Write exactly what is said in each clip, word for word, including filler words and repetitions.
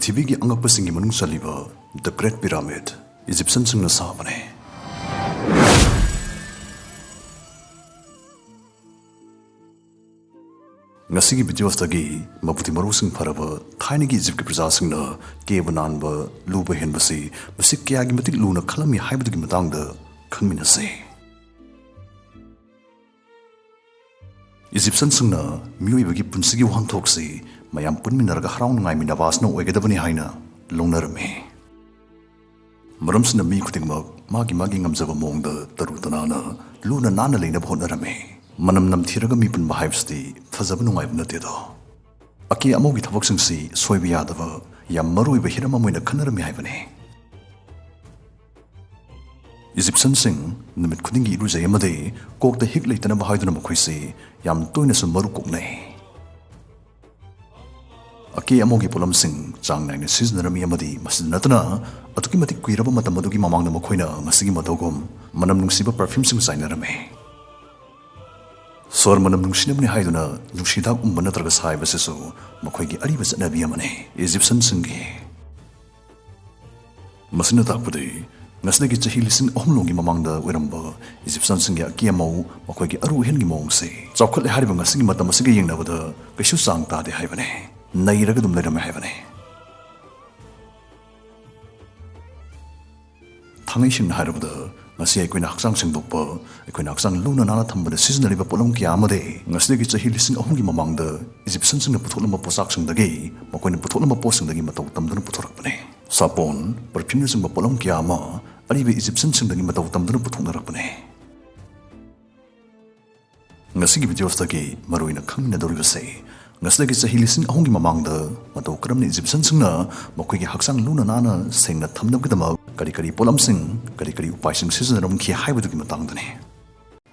ꯄ꯭ꯔꯤꯊꯤꯕꯤꯒꯤ ꯑꯉꯛꯄꯁꯤꯡꯒꯤ ꯃꯅꯨꯡ ꯆꯜꯂꯤꯕ The Great Pyramid, ꯏꯖꯤꯞꯁꯤꯌꯟꯁꯤꯡꯅ ꯁꯥꯕꯅꯤ꯫ ꯉꯁꯤꯒꯤ ꯚꯤꯗꯤꯑꯣꯁꯤꯗꯒꯤ ꯃꯕꯨꯗꯤ ꯃꯔꯧꯁꯤꯡ ꯐꯔꯕ ꯊꯥꯏꯅꯒꯤ ꯏꯖꯤꯞꯀꯤ ꯄ꯭ꯔꯖꯥꯁꯤꯡꯅ ꯀꯦꯕ ꯅꯥꯟꯕ, ꯂꯨꯕ ꯍꯦꯟꯕꯁꯤ ꯃꯁꯤ ꯀꯌꯥꯒꯤ ꯃꯇꯤꯛ ꯂꯨꯅ ꯈꯜꯂꯝꯃꯤ ꯍꯥꯏꯕꯗꯨꯒꯤ ꯃꯇꯥꯡꯗ ꯈꯪꯃꯤꯟꯅꯁꯤ꯫ ꯏꯖꯤꯞꯁꯤꯌꯟꯁꯤꯡꯅ ꯃꯤꯑꯣꯏꯕꯒꯤ ꯄꯨꯟꯁꯤꯒꯤ ꯋꯥꯍꯟꯊꯣꯛꯁꯤ ꯃꯌꯥꯝ ꯄꯨꯟꯃꯤꯟꯅꯔꯒ ꯍꯔꯥꯎ ꯅꯨꯡꯉꯥꯏꯃꯤꯟꯅꯕ ꯑꯁꯤꯅ ꯑꯣꯏꯒꯗꯕꯅꯤ ꯍꯥꯏꯅ ꯂꯧꯅꯔꯝꯃꯤ꯫ ꯃꯔꯝꯁꯤꯅ ꯃꯤ ꯈꯨꯗꯤꯡꯃꯛ ꯃꯥꯒꯤ ꯃꯥꯒꯤ ꯉꯝꯖꯕ ꯃꯑꯣꯡꯗ ꯇꯔꯨ ꯇꯅꯥꯟꯅ ꯂꯨꯅ ꯅꯥꯟꯅ ꯂꯩꯅꯕ ꯍꯣꯠꯅꯔꯝꯃꯤ꯫ ꯃꯅꯝ ꯅꯝꯊꯤꯔꯒ ꯃꯤ ꯄꯨꯟꯕ ꯍꯥꯏꯕꯁꯤꯗꯤ ꯐꯖꯕ ꯅꯨꯡꯉꯥꯏꯕ ꯅꯠꯇꯦꯗꯣ꯫ ꯑꯀꯦ ꯑꯃꯧꯒꯤ ꯊꯕꯛꯁꯤꯡꯁꯤ ꯁꯣꯏꯕ ꯌꯥꯗꯕ ꯌꯥꯝ ꯃꯔꯨꯑꯣꯏꯕ ꯍꯤꯔꯝ ꯑꯃ ꯑꯣꯏꯅ ꯈꯟꯅꯔꯝꯃꯤ ꯍꯥꯏꯕꯅꯤ꯫ ꯏꯖꯤꯞꯁꯤꯌꯟꯁꯤꯡ ꯅꯨꯃꯤꯠ ꯈꯨꯗꯤꯡꯒꯤ ꯏꯔꯨꯖꯩ ꯑꯃꯗꯤ ꯀꯣꯛꯇ ꯍꯤꯛ ꯂꯩꯇꯅꯕ ꯍꯥꯏꯗꯨꯅ ꯃꯈꯣꯏꯁꯤ ꯌꯥꯝ ꯇꯣꯏꯅꯁꯨ ꯃꯔꯨ ꯀꯣꯛꯅꯩ꯫ ꯑꯀꯦ ꯑꯃꯧꯒꯤ ꯄꯣꯠꯂꯝꯁꯤꯡ ꯆꯥꯡ ꯅꯥꯏꯅ ꯁꯤꯖꯤꯟꯅꯔꯝꯃꯤ ꯑꯃꯗꯤ ꯃꯁꯤꯗ ꯅꯠꯇꯅ ꯑꯗꯨꯛꯀꯤ ꯃꯇꯤꯛ ꯀꯨꯏꯔꯕ ꯃꯇꯝ ꯑꯗꯨꯒꯤ ꯃꯃꯥꯡꯗ ꯃꯈꯣꯏꯅ ꯉꯁꯤꯒꯤ ꯃꯇꯧꯒꯨꯝ ꯃꯅꯝ ꯅꯨꯡꯁꯤꯕ ꯄꯔꯐ꯭ꯌꯨꯝꯁꯤꯡ ꯆꯥꯏꯅꯔꯝꯃꯤ꯫ ꯁꯣꯔ ꯃꯅꯝ ꯅꯨꯡꯁꯤꯅꯕꯅꯤ ꯍꯥꯏꯗꯨꯅ ꯅꯨꯡꯁꯤꯗꯥꯛ ꯎꯝꯕ ꯅꯠꯇ꯭ꯔꯒ ꯁꯥꯏꯕꯁꯤꯁꯨ ꯃꯈꯣꯏꯒꯤ ꯑꯔꯤꯕ ꯆꯠꯅꯕꯤ ꯑꯃꯅꯤ꯫ ꯏꯖꯤꯞꯁꯤꯌꯟꯁꯤꯡꯒꯤ ꯃꯁꯤꯅ ꯇꯥꯛꯄꯗꯤ ꯉꯁꯤꯗꯒꯤ ꯆꯍꯤ ꯂꯤꯁꯤꯡ ꯑꯍꯨꯝ ꯂꯣꯝꯒꯤ ꯃꯃꯥꯡꯗ ꯑꯣꯏꯔꯝꯕ ꯏꯖꯤꯞꯁꯤꯌꯟꯁꯤꯡꯒꯤ ꯑꯀꯦ ꯑꯃꯧ, ꯃꯈꯣꯏꯒꯤ ꯑꯔꯨ ꯑꯍꯦꯟꯒꯤ ꯃꯑꯣꯡꯁꯦ ꯆꯥꯎꯈꯠꯂꯦ ꯍꯥꯏꯔꯤꯕ ꯉꯁꯤꯒꯤ ꯃꯇꯝ ꯑꯁꯤꯒ ꯌꯦꯡꯅꯕꯗ ꯀꯩꯁꯨ ꯆꯥꯡ ꯇꯥꯗꯦ ꯍꯥꯏꯕꯅꯤ꯫ ꯅꯩꯔꯒ ꯑꯗꯨꯝ ꯂꯩꯔꯝꯃꯦ ꯍꯥꯏꯕꯅꯤ꯫ ꯊꯥꯡꯉꯩ ꯁꯦꯡꯅ ꯍꯥꯏꯔꯕꯗ, ꯉꯁꯤ ꯑꯩꯈꯣꯏꯅ ꯍꯛꯆꯥꯡ ꯁꯦꯡꯗꯣꯛꯄ, ꯑꯩꯈꯣꯏꯅ ꯍꯛꯆꯥꯡ ꯂꯨꯅ ꯅꯥꯟꯅ ꯊꯝꯕꯗ ꯁꯤꯖꯤꯟꯅꯔꯤꯕ ꯄꯣꯠꯂꯝ ꯀꯌꯥ ꯑꯃꯗꯤ ꯉꯁꯤꯗꯒꯤ ꯆꯍꯤ ꯂꯤꯁꯤꯡ ꯑꯍꯨꯝꯒꯤ ꯃꯃꯥꯡꯗ ꯏꯖꯤꯞꯁꯤꯌꯟꯁꯤꯡꯅ ꯄꯨꯊꯣꯛꯂꯝꯕ ꯄꯣꯠꯆꯥꯛꯁꯤꯡꯗꯒꯤ ꯃꯈꯣꯏꯅ ꯄꯨꯊꯣꯛꯂꯝꯕ ꯄꯣꯠꯁꯤꯡꯗꯒꯤ ꯃꯇꯧ ꯇꯝꯗꯨꯅ ꯄꯨꯊꯣꯔꯛꯄꯅꯤ꯫ ꯁꯥꯄꯣꯟ, ꯄꯔꯐ꯭ꯌꯨꯝꯅꯆꯤꯡꯕ ꯄꯣꯠꯂꯝ ꯀꯌꯥ ꯑꯃ ꯑꯔꯤꯕ ꯏꯖꯤꯞꯁꯤꯌꯟꯁꯤꯡꯗꯒꯤ ꯃꯇꯧ ꯇꯝꯗꯨꯅ ꯄꯨꯊꯣꯛꯅꯔꯛꯄꯅꯤ꯫ ꯉꯁꯤꯒꯤ ꯚꯤꯗꯤꯑꯣꯁꯤꯗꯒꯤ ꯃꯔꯨꯑꯣꯏꯅ ꯈꯪꯃꯤꯟꯅꯗꯧꯔꯤꯕꯁꯤ, ꯉꯁꯤꯗꯒꯤ ꯆꯍꯤ ꯂꯤꯁꯤꯡ ꯑꯍꯨꯝꯒꯤ ꯃꯃꯥꯡꯗ ꯃꯇꯧ ꯀꯔꯝꯅ ꯏꯖꯤꯞꯁꯤꯌꯟꯁꯤꯡꯅ ꯃꯈꯣꯏꯒꯤ ꯍꯛꯆꯥꯡ ꯂꯨꯅ ꯅꯥꯟꯅ ꯁꯦꯡꯅ ꯊꯝꯅꯕꯒꯤꯗꯃꯛ ꯀꯔꯤ ꯀꯔꯤ ꯄꯣꯠꯂꯝꯁꯤꯡ, ꯀꯔꯤ ꯀꯔꯤ ꯎꯄꯥꯏꯁꯤꯡ ꯁꯤꯖꯤꯟꯅꯔꯝꯈꯤ ꯍꯥꯏꯕꯗꯨꯒꯤ ꯃꯇꯥꯡꯗꯅꯤ꯫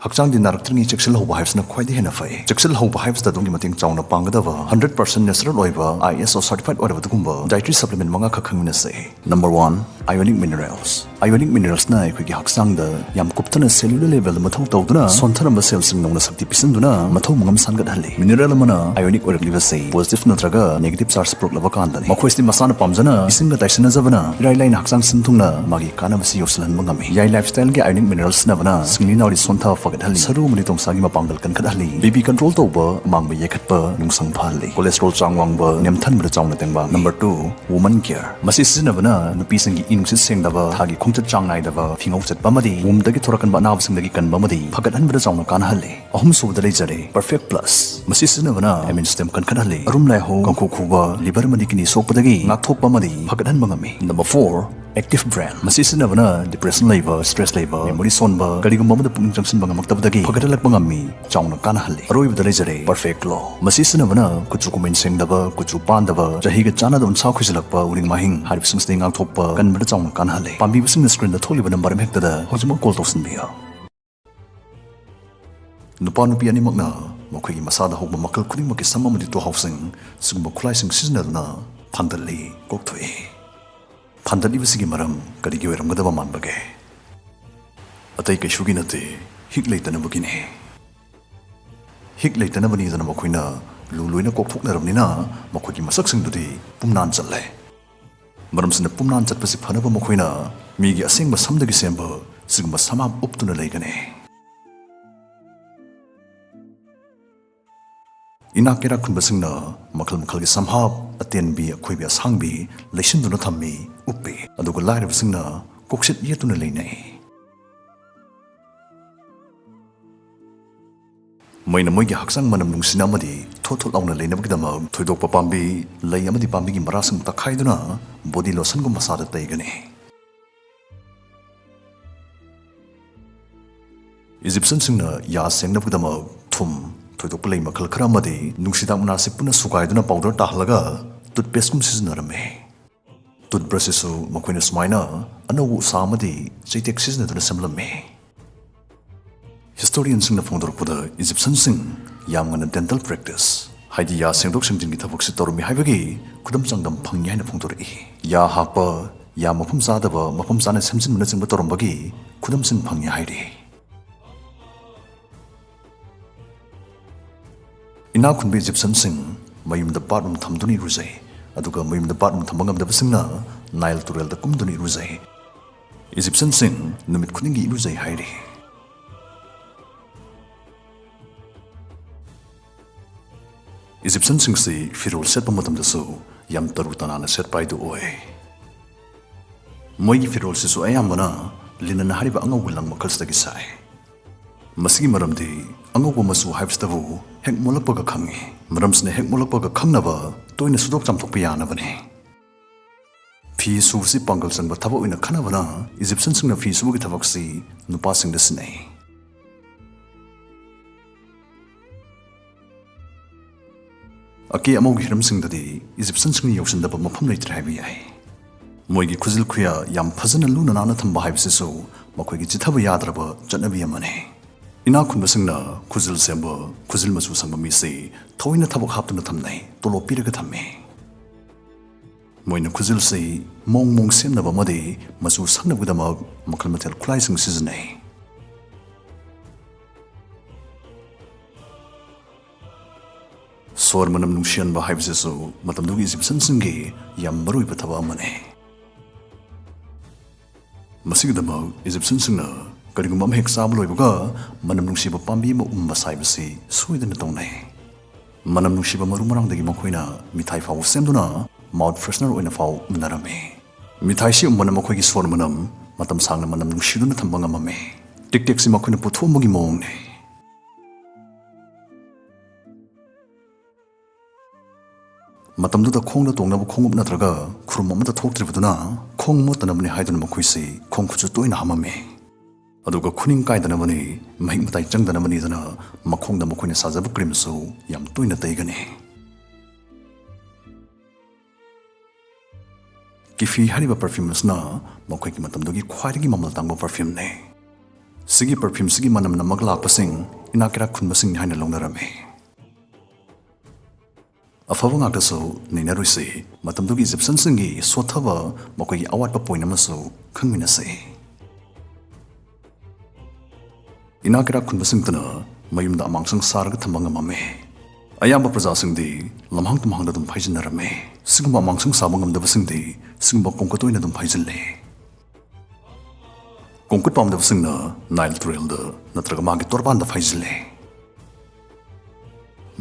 ꯍꯛꯆꯥꯡꯗꯤ ꯅꯥꯔꯛꯇ꯭ꯔꯤꯉꯩ ꯆꯦꯛꯁꯤꯜꯍꯧꯕ ꯍꯥꯏꯕꯁꯤꯅ ꯈ꯭ꯋꯥꯏꯗꯒꯤ ꯍꯦꯟꯅ ꯐꯩ꯫ ꯆꯦꯛꯁꯤꯜꯍꯧꯕ ꯍꯥꯏꯕꯁꯤꯗ ꯑꯗꯣꯝꯒꯤ ꯃꯇꯦꯡ ꯆꯥꯎꯅ ꯄꯥꯡꯒꯗꯕ hundred percent natural ꯑꯣꯏꯕ, ISO certified ꯑꯣꯏꯔꯕ ꯑꯗꯨꯒꯨꯝꯕ dietary supplement ꯃꯉꯥ ꯈꯛ ꯈꯪꯃꯤꯟꯅꯁꯦ꯫ Number one, ionic minerals꯫ Ionic mineralsꯅ ꯑꯩꯈꯣꯏꯒꯤ ꯍꯛꯆꯥꯡꯗ ꯌꯥꯝ ꯀꯨꯞꯊꯅ cellular levelꯗ ꯃꯊꯧ ꯇꯧꯗꯨꯅ ꯁꯣꯟꯊꯔꯝꯕ cellꯁꯤꯡ ꯅꯧꯅ ꯁꯛꯇꯤ ꯄꯤꯁꯤꯟꯗꯨꯅ ꯃꯊꯧ ꯃꯉꯝ ꯁꯥꯟꯒꯠꯍꯜꯂꯤ꯫ Mineral ꯑꯃꯅ ionic ꯑꯣꯏꯔꯛꯂꯤꯕꯁꯤ positive ꯅꯠꯇ꯭ꯔꯒ negative charge ꯄꯨꯔꯛꯂꯕ ꯀꯥꯟꯗꯅꯤ꯫ ꯃꯈꯣꯏꯁꯤꯗꯤ ꯃꯁꯥꯅ ꯄꯥꯝꯖꯅ ꯏꯁꯤꯡꯒ ꯇꯥꯏꯁꯤꯟꯅꯖꯕꯅ ꯏꯔꯥꯏ ꯂꯥꯏꯅ ꯍꯛꯆꯥꯡ ꯁꯤꯟ ꯊꯨꯡꯅ ꯃꯥꯒꯤ ꯀꯥꯟꯅꯕꯁꯤ ꯌꯧꯁꯤꯜꯍꯟꯕ ꯉꯝꯃꯤ꯫ ꯌꯥꯏ Lifestyleꯒꯤ ionic mineral ꯁꯤꯖꯤꯟꯅꯕꯅ ꯁꯤꯡꯂꯤ ꯅꯥꯎꯔꯤ ꯁꯣꯟꯊꯕ ꯐꯒꯠꯍꯜꯂꯤ, ꯁꯔꯨ ꯑꯃꯗꯤ ꯇꯣꯡꯁꯥꯒꯤ ꯃꯄꯥꯡꯒꯜ ꯀꯟꯈꯠꯍꯜꯂꯤ, BP control ꯇꯧꯕ, ꯃꯥꯡꯕ ꯌꯥꯏꯈꯠꯄ, ꯅꯨꯡꯁꯪ ꯐꯍꯜꯂꯤ, cholesterol ꯆꯥꯡ ꯋꯥꯡꯕ ꯅꯦꯝꯊꯍꯟꯕꯗ ꯆꯥꯎꯅ ꯇꯦꯡꯕꯥꯡ꯫ Number two, woman care꯫ ꯃꯁꯤ ꯁꯤꯖꯤꯟꯅꯕꯅ ꯅꯨꯄꯤꯁꯤꯡꯒꯤ ꯏ ꯅꯨꯡꯁꯤꯠ ꯁꯦꯡꯗꯕ, ꯊꯥꯒꯤ ꯈꯣꯡꯆꯠ ꯆꯥꯡ ꯅꯥꯏꯗꯕ, ꯐꯤꯉꯧ ꯆꯠꯄ ꯑꯃꯗꯤ wombꯗꯒꯤ ꯊꯣꯔꯛꯀꯟꯕ ꯑꯅꯥꯕꯁꯤꯡꯗꯒꯤ ꯀꯟꯕ ꯑꯃꯗꯤ ꯐꯒꯠꯍꯟꯕꯗ ꯆꯥꯎꯅ ꯀꯥꯟꯅꯍꯜꯂꯤ꯫ ꯑꯍꯨꯝꯁꯨꯕꯗ ꯂꯩꯖꯔꯦ Perfect Plus꯫ ꯃꯁꯤ ꯁꯤꯖꯤꯟꯅꯕꯅ immune system ꯀꯟꯈꯠꯍꯜꯂꯤ, ꯑꯔꯨꯝ ꯂꯥꯏꯍꯧ, ꯀꯥꯡꯈꯨ ꯈꯨꯕ, liver ꯑꯃꯗꯤ kidney ꯁꯣꯛꯄꯗꯒꯤ ꯉꯥꯛꯊꯣꯛꯄ ꯑꯃꯗꯤ ꯐꯒꯠꯍꯟꯕ ꯉꯝꯃꯤ꯫ Number four, Active Brain꯫ ꯃꯁꯤ ꯁꯤꯖꯤꯟꯅꯕꯅ depression ꯂꯩꯕ, stress ꯂꯩꯕ, memory ꯁꯣꯟꯕ, ꯀꯔꯤꯒꯨꯝꯕ ꯑꯃꯗ ꯄꯨꯛꯅꯤꯡ ꯆꯪꯁꯤꯟꯕ ꯉꯝꯃꯛꯇꯕꯗꯒꯤ ꯐꯒꯠꯍꯜꯂꯛꯄ ꯉꯝꯃꯤ, ꯆꯥꯎꯅ ꯀꯥꯟꯅꯍꯜꯂꯤ꯫ ꯑꯔꯣꯏꯕꯗ ꯂꯩꯖꯔꯦ Perfect Glow꯫ ꯃꯁꯤ ꯁꯤꯖꯤꯟꯅꯕꯅ ꯀꯨꯆꯨ ꯀꯨꯃꯦꯟ ꯁꯦꯡꯗꯕ, ꯀꯨꯆꯨ ꯄꯥꯟꯗꯕ, ꯆꯍꯤꯒ ꯆꯥꯟꯅꯗꯕ ꯎꯟꯁꯥ ꯈꯨꯏꯖꯤꯜꯂꯛꯄ, ꯎꯔꯤꯡ ꯃꯥꯍꯤꯡ ꯍꯥꯏꯔꯤꯕꯁꯤꯡꯁꯤꯗꯒꯤ ꯉꯥꯛꯊꯣꯛꯄ ꯀꯟꯕꯗ ꯆꯥꯎꯅ ꯀꯥꯟꯅꯍꯜꯂꯤ꯫ ꯄꯥꯝꯕꯤꯕꯁꯤꯡꯅ screenꯗ ꯊꯣꯛꯂꯤꯕ number ꯑꯃ ꯍꯦꯛꯇꯗ ꯍꯧꯖꯤꯛꯃꯛ call ꯇꯧꯁꯤꯟꯕꯤꯌꯨ꯫ ꯅꯨꯄꯥ ꯅꯨꯄꯤ ꯑꯅꯤꯃꯛꯅ ꯃꯈꯣꯏꯒꯤ ꯃꯁꯥꯗ ꯍꯧꯕ ꯃꯈꯜ ꯈꯨꯗꯤꯡꯃꯛꯀꯤ ꯁꯝ ꯑꯃꯗꯤ ꯇꯨꯍꯥꯎꯁꯤꯡ, ꯁꯤꯒꯨꯝꯕ ꯈꯨꯠꯂꯥꯏꯁꯤꯡ ꯁꯤꯖꯤꯟꯅꯗꯨꯅ ꯐꯥꯟꯗꯠꯂꯤ, ꯀꯣꯛꯊꯣꯛꯏ꯫ ꯐꯥꯟꯗꯠꯂꯤꯕꯁꯤꯒꯤ ꯃꯔꯝ ꯀꯔꯤꯒꯤ ꯑꯣꯏꯔꯝꯒꯗꯕ ꯃꯥꯟꯕꯒꯦ? ꯑꯇꯩ ꯀꯩꯁꯨꯒꯤ ꯅꯠꯇꯦ, ꯍꯤꯛ ꯂꯩꯇꯅꯕꯒꯤꯅꯤ꯫ ꯍꯤꯛ ꯂꯩꯇꯅꯕꯅꯤꯗꯅ ꯃꯈꯣꯏꯅ ꯂꯨ ꯂꯣꯏꯅ ꯀꯣꯛꯊꯣꯛꯅꯔꯕꯅꯤꯅ ꯃꯈꯣꯏꯒꯤ ꯃꯁꯛꯁꯤꯡꯗꯨꯗꯤ ꯄꯨꯝꯅꯥꯟ ꯆꯠꯂꯦ꯫ ꯃꯔꯝꯁꯤꯅ ꯄꯨꯝꯅꯥꯟ ꯆꯠꯄꯁꯤ ꯐꯅꯕ ꯃꯈꯣꯏꯅ ꯃꯤꯒꯤ ꯑꯁꯦꯡꯕ ꯁꯝꯗꯒꯤ ꯁꯦꯝꯕ ꯁꯤꯒꯨꯝꯕ ꯁꯝꯍꯥꯞ ꯎꯞꯇꯨꯅ ꯂꯩꯒꯅꯤ꯫ ꯏꯅꯥꯛ ꯀꯩꯔꯥꯛ ꯈꯨꯟꯕꯁꯤꯡꯅ ꯃꯈꯜ ꯃꯈꯜꯒꯤ ꯁꯝꯍꯥꯞ, ꯑꯇꯦꯟꯕꯤ, ꯑꯈꯣꯏꯕꯤ, ꯑꯁꯥꯡꯕꯤ ꯂꯩꯁꯤꯟꯗꯨꯅ ꯊꯝꯃꯤ, ꯎꯞꯄꯤ꯫ ꯑꯗꯨꯒ ꯂꯥꯏꯔꯕꯁꯤꯡꯅ ꯀꯣꯛꯁꯦꯠ ꯌꯦꯠꯇꯨꯅ ꯂꯩꯅꯩ꯫ ꯃꯩꯅ ꯃꯣꯏꯒꯤ ꯍꯛꯆꯥꯡ ꯃꯅꯝ ꯅꯨꯡꯁꯤꯅ ꯑꯃꯗꯤ ꯊꯣꯠ ꯊꯣꯠ ꯂꯥꯎꯅ ꯂꯩꯅꯕꯒꯤꯗꯃꯛ ꯊꯣꯏꯗꯣꯛꯄ ꯄꯥꯝꯕꯤ, ꯂꯩ ꯑꯃꯗꯤ ꯄꯥꯝꯕꯤꯒꯤ ꯃꯔꯥꯁꯤꯡ ꯇꯛꯈꯥꯏꯗꯨꯅ body lotionꯒꯨꯝ ꯃꯁꯥꯗ ꯇꯩꯒꯅꯤ꯫ Egyptianꯁꯤꯡꯅ ꯌꯥ ꯁꯦꯡꯅꯕꯒꯤꯗꯃꯛ ꯊꯨꯝ, ꯊꯣꯏꯗꯣꯛꯄ ꯂꯩ ꯃꯈꯜ ꯈꯔ ꯑꯃꯗꯤ ꯅꯨꯡꯁꯤꯗꯥꯛ ꯃꯅꯥꯁꯤ ꯄꯨꯟꯅ ꯁꯨꯒꯥꯏꯗꯨꯅ powder ꯇꯥꯍꯜꯂꯒ toothpasteꯀꯨꯝ ꯁꯤꯖꯤꯟꯅꯔꯝꯃꯤ꯫ Toothbrushꯁꯤꯁꯨ ꯃꯈꯣꯏꯅ ꯁꯨꯃꯥꯏꯅ ꯑꯅꯧꯕ ꯎꯁꯥ ꯑꯃꯗꯤ ꯆꯩꯇꯦꯛ ꯁꯤꯖꯤꯟꯅꯗꯨꯅ ꯁꯦꯝꯂꯝꯃꯤ꯫ Historianꯁꯤꯡꯅ ꯐꯣꯡꯗꯣꯔꯛꯄꯗ Egyptianꯁꯤꯡ ꯌꯥꯝ ꯉꯟꯅ dental practice, ꯍꯥꯏꯗꯤ ꯌꯥ ꯁꯦꯡꯗꯣꯛ ꯁꯦꯡꯖꯤꯟꯒꯤ ꯊꯕꯛꯁꯤ ꯇꯧꯔꯝꯃꯤ ꯍꯥꯏꯕꯒꯤ ꯈꯨꯗꯝ ꯆꯥꯡꯗꯝ ꯐꯪꯉꯤ ꯍꯥꯏꯅ ꯐꯣꯡꯗꯣꯔꯛꯏ꯫ ꯌꯥ ꯍꯥꯞꯄ, ꯌꯥꯝ ꯃꯐꯝ ꯆꯥꯗꯕ, ꯃꯐꯝ ꯆꯥꯅ ꯁꯦꯝꯖꯤꯟꯕꯅꯆꯤꯡꯕ ꯇꯧꯔꯝꯕꯒꯤ ꯈꯨꯗꯝꯁꯤꯡ ꯐꯪꯉꯤ ꯍꯥꯏꯔꯤ꯫ ꯏꯅꯥꯛ ꯈꯨꯟꯕ ꯏꯖꯤꯞꯁꯤꯌꯟꯁꯤꯡ ꯃꯌꯨꯝꯗ ꯕꯥꯠꯔꯨꯝ ꯊꯝꯗꯨꯅ ꯏꯔꯨꯖꯩ, ꯑꯗꯨꯒ ꯃꯌꯨꯝꯗ ꯕꯥꯠꯔꯨꯝ ꯊꯝꯕ ꯉꯝꯗꯕꯁꯤꯡꯅ ꯅꯥꯏꯜ ꯇꯨꯔꯦꯜꯗ ꯀꯨꯝꯗꯨꯅ ꯏꯔꯨꯖꯩ꯫ ꯏꯖꯤꯞꯁꯤꯌꯟꯁꯤꯡ ꯅꯨꯃꯤꯠ ꯈꯨꯗꯤꯡꯒꯤ ꯏꯔꯨꯖꯩ ꯍꯥꯏꯔꯤ꯫ ꯏꯖꯤꯞꯁꯤꯌꯟꯁꯤꯡꯁꯤ ꯐꯤꯔꯣꯜ ꯁꯦꯠꯄ ꯃꯇꯝꯗꯁꯨ ꯌꯥꯝ ꯇꯔꯨ ꯇꯅꯥꯟꯅ ꯁꯦꯠꯄ ꯍꯥꯏꯗꯨ ꯑꯣꯏ꯫ ꯃꯣꯏꯒꯤ ꯐꯤꯔꯣꯜꯁꯤꯁꯨ ꯑꯌꯥꯝꯕꯅ ꯂꯤꯅꯟ ꯍꯥꯏꯔꯤꯕ ꯑꯉꯧꯕ ꯂꯪ ꯃꯈꯜꯁꯤꯗꯒꯤ ꯁꯥꯏ꯫ ꯃꯁꯤꯒꯤ ꯃꯔꯝꯗꯤ ꯑꯉꯧꯕ ꯃꯆꯨ ꯍꯥꯏꯕꯁꯤꯗꯕꯨ ꯍꯦꯛ ꯃꯣꯠꯂꯛꯄꯒ ꯈꯪꯉꯤ꯫ ꯃꯔꯝꯁꯤꯅ ꯍꯦꯛ ꯃꯣꯠꯂꯛꯄꯒ ꯈꯪꯅꯕ ꯇꯣꯏꯅ ꯁꯨꯗꯣꯛ ꯆꯥꯝꯊꯣꯛꯄ ꯌꯥꯅꯕꯅꯤ꯫ ꯐꯤ ꯁꯨꯕꯁꯤ ꯄꯥꯡꯒꯜ ꯆꯪꯕ ꯊꯕꯛ ꯑꯣꯏꯅ ꯈꯟꯅꯕꯅ ꯏꯖꯤꯞꯁꯤꯌꯟꯁꯤꯡꯅ ꯐꯤ ꯁꯨꯕꯒꯤ ꯊꯕꯛꯁꯤ ꯅꯨꯄꯥꯁꯤꯡꯗ ꯁꯤꯟꯅꯩ꯫ ꯑꯀꯦ ꯑꯃꯧꯒꯤ ꯍꯤꯔꯝꯁꯤꯡꯗꯗꯤ ꯏꯖꯤꯞꯁꯤꯌꯟꯁꯤꯡꯅ ꯌꯧꯁꯤꯟꯗꯕ ꯃꯐꯝ ꯂꯩꯇ꯭ꯔꯦ ꯍꯥꯏꯕ ꯌꯥꯏ꯫ ꯃꯣꯏꯒꯤ ꯈꯨꯖꯤꯜ ꯈꯨꯌꯥ ꯌꯥꯝ ꯐꯖꯅ ꯂꯨꯅ ꯅꯥꯟꯅ ꯊꯝꯕ ꯍꯥꯏꯕꯁꯤꯁꯨ ꯃꯈꯣꯏꯒꯤ ꯆꯤꯊꯕ ꯌꯥꯗ꯭ꯔꯕ ꯆꯠꯅꯕꯤ ꯑꯃꯅꯤ꯫ ꯏꯅꯥꯛ ꯈꯨꯟꯕꯁꯤꯡꯅ ꯈꯨꯖꯤꯜ ꯁꯦꯝꯕ, ꯈꯨꯖꯤꯜ ꯃꯆꯨ ꯁꯪꯕ ꯃꯤꯁꯤ ꯊꯑꯣꯏꯅ ꯊꯕꯛ ꯍꯥꯞꯇꯨꯅ ꯊꯝꯅꯩ, ꯇꯣꯂꯣꯞ ꯄꯤꯔꯒ ꯊꯝꯃꯤ꯫ ꯃꯣꯏꯅ ꯈꯨꯖꯤꯜꯁꯤ ꯃꯑꯣꯡ ꯃꯑꯣꯡ ꯁꯦꯝꯅꯕ ꯑꯃꯗꯤ ꯃꯆꯨ ꯁꯪꯅꯕꯒꯤꯗꯃꯛ ꯃꯈꯜ ꯃꯊꯦꯜ ꯈꯨꯠꯂꯥꯏꯁꯤꯡ ꯁꯤꯖꯤꯟꯅꯩ꯫ ꯁꯣꯔ ꯃꯅꯝ ꯅꯨꯡꯁꯤꯍꯟꯕ ꯍꯥꯏꯕꯁꯤꯁꯨ ꯃꯇꯝꯗꯨꯒꯤ ꯏꯖꯤꯞꯁꯤꯌꯟꯁꯤꯡꯒꯤ ꯌꯥꯝ ꯃꯔꯨꯑꯣꯏꯕ ꯊꯕꯛ ꯑꯃꯅꯤ꯫ ꯃꯁꯤꯒꯤꯗꯃꯛ ꯏꯖꯤꯞꯁꯤꯌꯟꯁꯤꯡꯅ ꯀꯔꯤꯒꯨꯝꯕ ꯑꯃ ꯍꯦꯛ ꯆꯥꯕ ꯂꯣꯏꯕꯒ ꯃꯅꯝ ꯅꯨꯡꯁꯤꯕ ꯄꯥꯝꯕꯤ ꯑꯃ ꯎꯝꯕ ꯁꯥꯏꯕꯁꯤ ꯁꯣꯏꯗꯅ ꯇꯧꯅꯩ꯫ ꯃꯅꯝ ꯅꯨꯡꯁꯤꯕ ꯃꯔꯨ ꯃꯔꯥꯡꯗꯒꯤ ꯃꯈꯣꯏꯅ ꯃꯤꯊꯥꯏ ꯐꯥꯎꯕ ꯁꯦꯝꯗꯨꯅ ꯃꯥꯎꯠ ꯐ꯭ꯔꯦꯁꯅꯔ ꯑꯣꯏꯅ ꯐꯥꯎ ꯎꯝꯅꯔꯝꯃꯤ꯫ ꯃꯤꯊꯥꯏꯁꯤ ꯎꯝꯕꯅ ꯃꯈꯣꯏꯒꯤ ꯁꯣꯔ ꯃꯅꯝ ꯃꯇꯝ ꯁꯥꯡꯅ ꯃꯅꯝ ꯅꯨꯡꯁꯤꯗꯨꯅ ꯊꯝꯕ ꯉꯝꯃꯝꯃꯤ꯫ ꯇꯤꯛꯇꯦꯛꯁꯤ ꯃꯈꯣꯏꯅ ꯄꯨꯊꯣꯛꯑꯝꯕꯒꯤ ꯃꯑꯣꯡꯅꯤ꯫ ꯃꯇꯝꯗꯨꯗ ꯈꯣꯡꯗ ꯇꯣꯡꯅꯕ ꯈꯣꯡꯎꯞ ꯅꯠꯇ꯭ꯔꯒ ꯈꯨꯔꯨꯝ ꯑꯃꯠꯇ ꯊꯣꯛꯇ꯭ꯔꯤꯕꯗꯨꯅ ꯈꯣꯡ ꯃꯣꯠꯇꯅꯕꯅꯤ ꯍꯥꯏꯗꯨꯅ ꯃꯈꯣꯏꯁꯤ ꯈꯣꯡ ꯈꯨꯠꯁꯨ ꯇꯣꯏꯅ ꯍꯥꯝꯃꯝꯃꯤ꯫ ꯑꯗꯨꯒ ꯈꯨꯅꯤꯡ ꯀꯥꯏꯗꯅꯕꯅꯤ, ꯃꯍꯤꯛ ꯃꯇꯥꯏ ꯆꯪꯗꯅꯕꯅꯤꯗꯅ ꯃꯈꯣꯡꯗ ꯃꯈꯣꯏꯅ ꯁꯥꯖꯕ ꯀ꯭ꯔꯤꯝꯁꯨ ꯌꯥꯝ ꯇꯣꯏꯅ ꯇꯩꯒꯅꯤ꯫ ꯀꯤꯐꯤ ꯍꯥꯏꯔꯤꯕ ꯄꯔꯐ꯭ꯌꯨꯝ ꯑꯁꯤꯅ ꯃꯈꯣꯏꯒꯤ ꯃꯇꯝꯗꯨꯒꯤ ꯈ꯭ꯋꯥꯏꯗꯒꯤ ꯃꯃꯜ ꯇꯥꯡꯕ ꯄꯔꯐ꯭ꯌꯨꯝꯅꯤ꯫ ꯁꯤꯒꯤ ꯄꯔꯐ꯭ꯌꯨꯝꯁꯤꯒꯤ ꯃꯅꯝ ꯅꯝꯃꯒ ꯂꯥꯛꯄꯁꯤꯡ ꯏꯅꯥꯛ ꯀꯩꯔꯥꯛ ꯈꯨꯟꯕꯁꯤꯡꯅꯤ ꯍꯥꯏꯅ ꯂꯧꯅꯔꯝꯃꯤ꯫ ꯑꯐꯕ ꯉꯥꯛꯇꯁꯨ ꯅꯩꯅꯔꯣꯏꯁꯤ, ꯃꯇꯝꯗꯨꯒꯤ ꯏꯖꯤꯞꯁꯤꯌꯟꯁꯤꯡꯒꯤ ꯁꯣꯠꯊꯕ, ꯃꯈꯣꯏꯒꯤ ꯑꯋꯥꯠꯄ ꯄꯣꯏꯟ ꯑꯃꯁꯨ ꯈꯪꯃꯤꯟꯅꯁꯤ꯫ ꯏꯅꯥꯛ ꯀꯩꯔꯥꯛ ꯈꯨꯟꯕꯁꯤꯡꯇꯅ ꯃꯌꯨꯝꯗ ꯑꯃꯥꯡꯁꯪ ꯁꯥꯔꯒ ꯊꯝꯕ ꯉꯝꯃꯝꯃꯤ꯫ ꯑꯌꯥꯝꯕ ꯄ꯭ꯔꯖꯥꯁꯤꯡꯗꯤ ꯂꯝꯍꯥꯡ ꯇꯨꯝꯍꯥꯡꯗ ꯑꯗꯨꯝ ꯐꯥꯏꯖꯤꯟꯅꯔꯝꯃꯤ꯫ ꯁꯤꯒꯨꯝꯕ ꯑꯃꯥꯡꯁꯪ ꯁꯥꯕ ꯉꯝꯗꯕꯁꯤꯡꯗꯤ ꯁꯤꯒꯨꯝꯕ ꯀꯣꯡꯀꯠ ꯑꯣꯏꯅ ꯑꯗꯨꯝ ꯐꯥꯏꯖꯤꯜꯂꯤ꯫ ꯀꯣꯡꯀꯠ ꯄꯥꯝꯗꯕꯁꯤꯡꯅ ꯅꯥꯏꯜ ꯇꯨꯔꯦꯜꯗ ꯅꯠꯇ꯭ꯔꯒ ꯃꯥꯒꯤ ꯇꯣꯔꯕꯥꯟꯗ ꯐꯥꯏꯖꯤꯜꯂꯤ꯫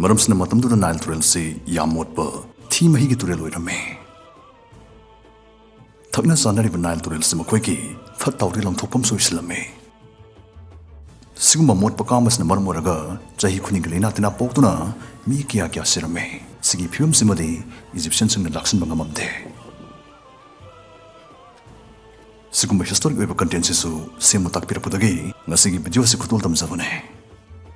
ꯃꯔꯝꯁꯤꯅ ꯃꯇꯝꯗꯨꯗ ꯅꯥꯏꯜ ꯇꯨꯔꯦꯜꯁꯤ ꯌꯥꯝ ꯃꯣꯠꯄ ꯊꯤ ꯃꯍꯤꯒꯤ ꯇꯨꯔꯦꯜ ꯑꯣꯏꯔꯝꯃꯤ꯫ ꯊꯛꯅ ꯆꯥꯅꯔꯤꯕ ꯅꯥꯏꯜ ꯇꯨꯔꯦꯜꯁꯤ ꯃꯈꯣꯏꯒꯤ ꯐꯠꯇ ꯍꯥꯎꯗꯤ ꯂꯪꯊꯣꯛꯐꯝꯁꯨ ꯑꯣꯏꯁꯤꯜꯂꯝꯃꯤ꯫ ꯁꯤꯒꯨꯝꯕ ꯃꯣꯠꯄ ꯀꯥꯝꯕꯁꯤꯅ ꯃꯔꯝ ꯑꯣꯏꯔꯒ ꯆꯍꯤ ꯈꯨꯗꯤꯡꯒꯤ ꯂꯥꯏꯅꯥ ꯇꯤꯟꯅꯥ ꯄꯣꯛꯇꯨꯅ ꯃꯤ ꯀꯌꯥ ꯀꯌꯥ ꯁꯤꯔꯝꯃꯤ꯫ ꯁꯤꯒꯤ ꯐꯤꯕꯝꯁꯤꯃꯗꯤ ꯏꯖꯤꯞꯁꯤꯌꯟꯁꯤꯡꯅ ꯂꯥꯛꯁꯤꯟꯕ ꯉꯝꯃꯝꯗꯦ꯫ ꯁꯤꯒꯨꯝꯕ ꯍꯤꯁꯇꯣꯔꯤꯛ ꯑꯣꯏꯕ ꯀꯟꯇꯦꯟꯁꯤꯁꯨ ꯁꯦꯝꯕ ꯇꯥꯛꯄꯤꯔꯛꯄꯗꯒꯤ ꯉꯁꯤꯒꯤ ꯚꯤꯗꯤꯑꯣ ꯑꯁꯤ ꯈꯨꯗꯣꯜ ꯇꯝꯖꯕꯅꯦ꯫